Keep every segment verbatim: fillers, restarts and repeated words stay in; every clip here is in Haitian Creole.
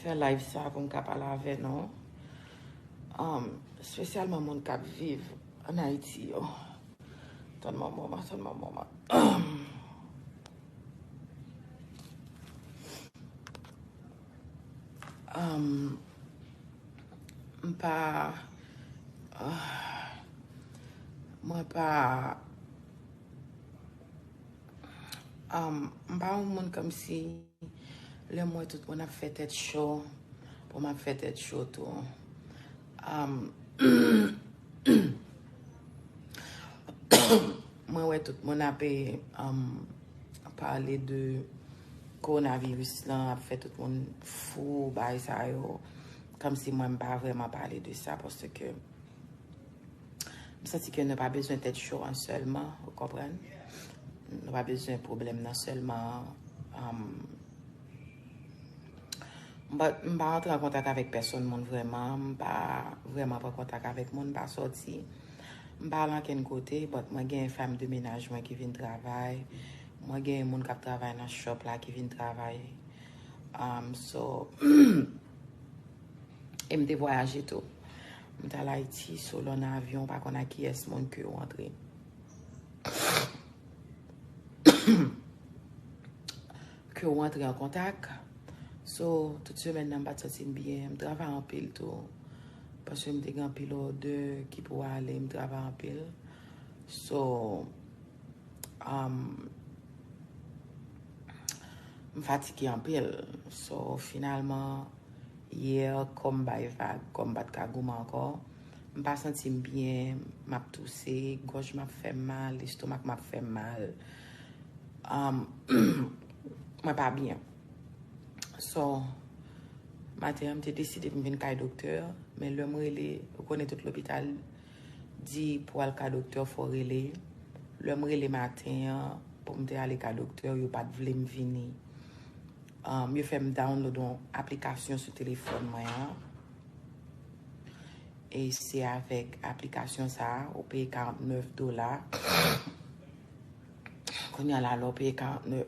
fè live sa pou m ka pale avè nou. Um, espesyalman moun k ap viv ann Ayiti yo. Tann m yon moman, tann m yon moman. Um, m pa, ah, mwen pa, um, m pa yon moun kòmsi lè m wè tout moun ap fè tèt cho, pou m ap fè tèt cho tou. Um, mwen wè tout moun ap, um, pale de kowonaviris lan, ap fè tout moun fou, bagay sa yo. Kòmsi mwen m pa vrèman pale de sa, paske m santi ke nou pa bezwen tèt cho an sèlman, ou konprann? Nou pa bezwen pwoblèm nan sèlman. Um, but m pa antre an kontak avèk pèsonn moun vrèman, m pa vrèman pran kontak avèk moun, m pa sòti, m pa al ankenn kote, but mwen gen fanm de menaj mwen ki vin travay, mwen gen moun k ap travay nan shop la ki vin travay. Um, so, e m te vwayaje tou. M t al Ayiti, so lè w nan avyon, w pa konn ak kiyès moun ke w antre. Ke w antre an kontak. So, tout semèn nan, m pa t santi m byen. M travay anpil tou. Paske m te gen anpil òdè ki pou ale, m travay anpil. So, um, m fatige anpil. So, finalman, yè, kò m bay vag, kò m pa t ka goumen ankò. M pa santi m byen, m ap touse, gòj m ap fè m mal, lestomak m ap fè m mal. Um, mwen pa byen. So, maten an, m te deside pou m vin kay doktè, men lè m rele, ou konnen tout lopital di pou al ka doktè, fò w rele. Lè m rele maten an, pou m te ale ka doktè, yo pa t vle m vini. Um, yo fè m download yon aplikasyon sou telefòn mwen an. E se avèk aplikasyon sa a, ou peye karannèf dola. Kounye a la, lè w peye karannèf,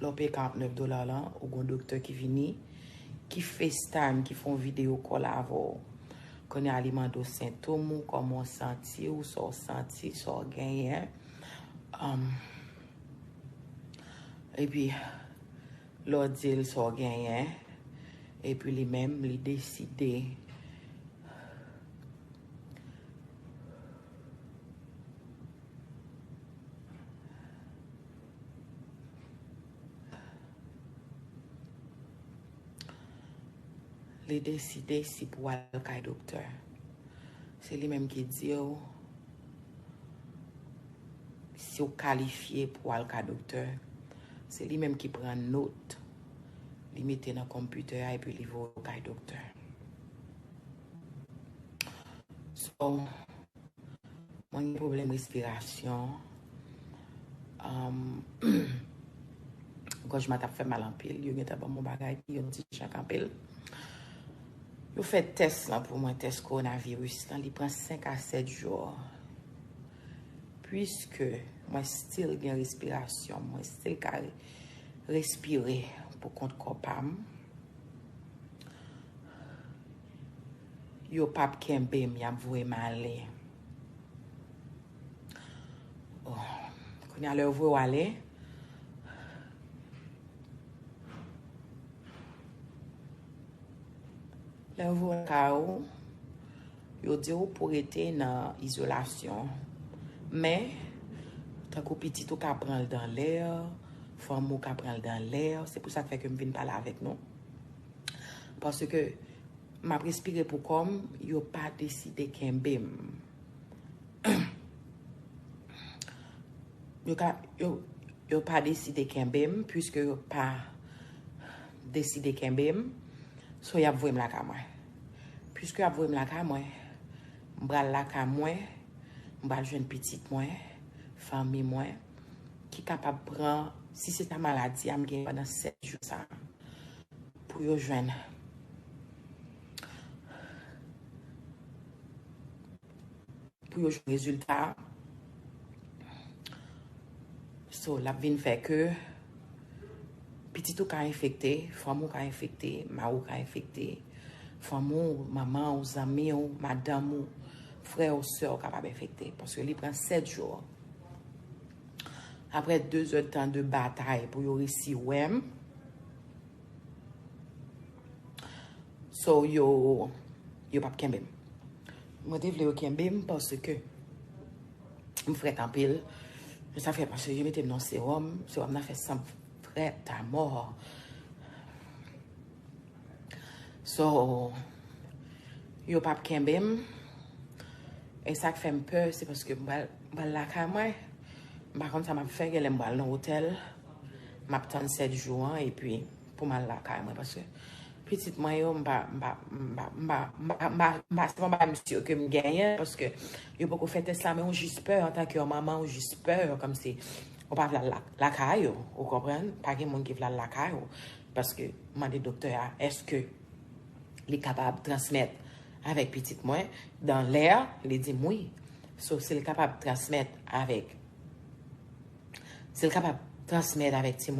lè w peye karannèf dola lan, ou gon doktè ki vini, ki FaceTime, ki fè yon videyo call avè w. Kounye a, li mande w sentòm ou, kòman w santi w, sa w santi, sa w genyen. Um, epi, lè w di l sa w genyen, epi li menm, li deside. Li deside si pou w al kay doktè. Se li menm ki di w si w kalifye pou w al ka doktè. Se li menm ki pran nòt, li mete nan konpitè a epi li voye w kay doktè. So, mwen gen pwoblèm respirasyon. Um, gòj mwen t ap fè mal anpil. Yo gentan ban m yon bagay ki yon ti jank anpil. Yo fè tès lan pou mwen, tès kowonaviris lan. Li pran senk a sèt jou. Puiske mwen still gen respirasyon, mwen still ka re-, respire pou kont kò pa m. Yo p ap kenbe m, y ap voye m ale. Oh, kounye a lè yo voye w ale, lè yo voye w kay ou, yo di w pou rete nan izolasyon. Men, tankou pitit ou ka pran l dan lè, fanmi w ka pran l dan lè, se pou sa k fè ke m vin pale avèk nou. Paske m ap respire pou kò m, yo pa deside kenbe m. Yo ka, yo, yo pa deside kenbe m, puiske yo pa deside kenbe m, so y ap voye m lakay mwen. Puiske y ap voye m lakay mwen, m pral lakay mwen, m pral jwenn pitit mwen, fanmi mwen, ki kapab pran, si se ta maladi a m gen pandan sèt jou sa, pou yo jwenn, pou yo jwenn rezilta. So, l ap vin fè ke Pitit ou ka enfekte, fanm ou ka enfekte, mari w ka enfekte, fanm ou, manman ou, zanmi w, madanm ou, frè ou, sè ou kapab enfekte. Paske li pran sèt jou. Apre de zè tan de batay pou yo resi wè m, so yo, yo p ap kenbe m. Mwen te vle yo kenbe m paske m frèt anpil. Men sa fè paske yo mete m nan sewòm, sewòm nan fè san m frèt amò. So, yo p ap kenbe m. E sa k fè m pè, se paske m pral, m pral lakay mwen. M pa konn sa m ap fè, genlè m pral nan otèl. M ap tann sèt jou an, epi pou m al lakay mwen, paske pitit mwen yo, m pa, m pa, m pa, m pa, m pa, m pa, m pa, se pa yon bagay m si ke m genyen, paske yo poko fè tès la, men ou jis pè, antanke yon manman, ou jis pè, kòmsi ou pa vle al la-, lakay ou, ou konprann? Pa gen moun ki vle al lakay ou, paske m mande doktè a, èske li kapab transmèt avèk pitit mwen, dan lè li di m wi. So, si l kapab transmèt avèk, si l kapab transmèt avèk ti